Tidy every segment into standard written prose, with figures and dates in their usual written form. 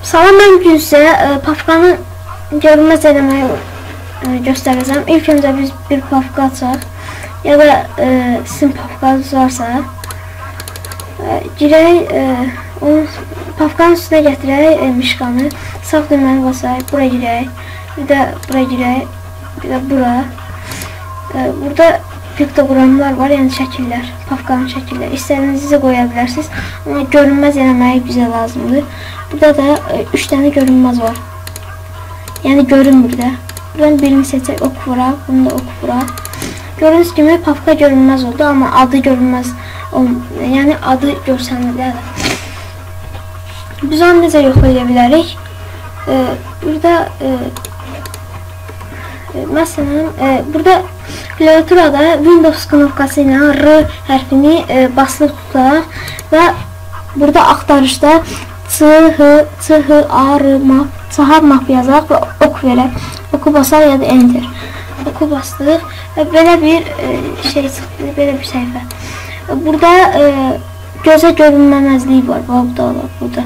Salam, mən bugün sizə papkanı görünməz eləməyi göstərəcəm. İlk öncə biz bir papka açaq ya da sizin papkanız varsa girək, onun papkanın üstünə gətirək mişkanı, sağ düyməni basaq, bura girək, bir də bura girək, bir də bura. Burada piktogramlar var, yəni şəkillər, papkanın şəkilləri. İstədiyinizi qoya bilərsiniz, amma görünməz eləməyi bizə lazımdır. Burada da 3 dənə görünməz var. Yəni görünmür də. Buradan birini seçək, ok vuraq, bunu da ok vuraq. Gördüyünüz kimi papka görünməz oldu, amma adı görünməz, yəni adı görsənir də. Biz onu necə yox edə bilərik? Burada məsələn, burada klaviaturada Windows knopkası ilə R hərfini basılı tutaraq və burada axtarışda C, H, C, H, A, R, map, C, H, map yazaq və ok verək. Oku basaq ya da Enter. Oku bastıq və belə bir şey çıxdı, belə bir səhifə. Burada gözə görünməməzliyi var, burada.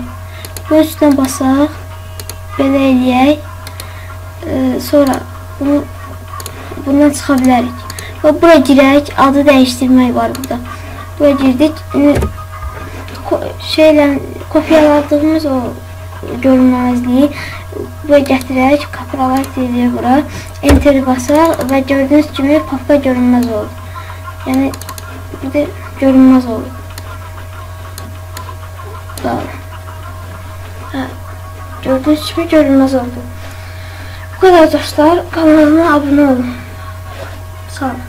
Bunun üstünə basaq, belə eləyək, sonra bundan çıxa bilərik. Və bura girək, adı dəyişdirmək var burada. Bura girdik, kopyaladığımız o görünməzliyi buraya gətirək, kapralar deyilir bura. Enter basaq və gördüyünüz kimi papka görünməz oldu. Yəni, burada görünməz oldu. Gördüyünüz kimi görünməz oldu. Bu kadar dostlar, kanalıma abone olun. Sağ olun.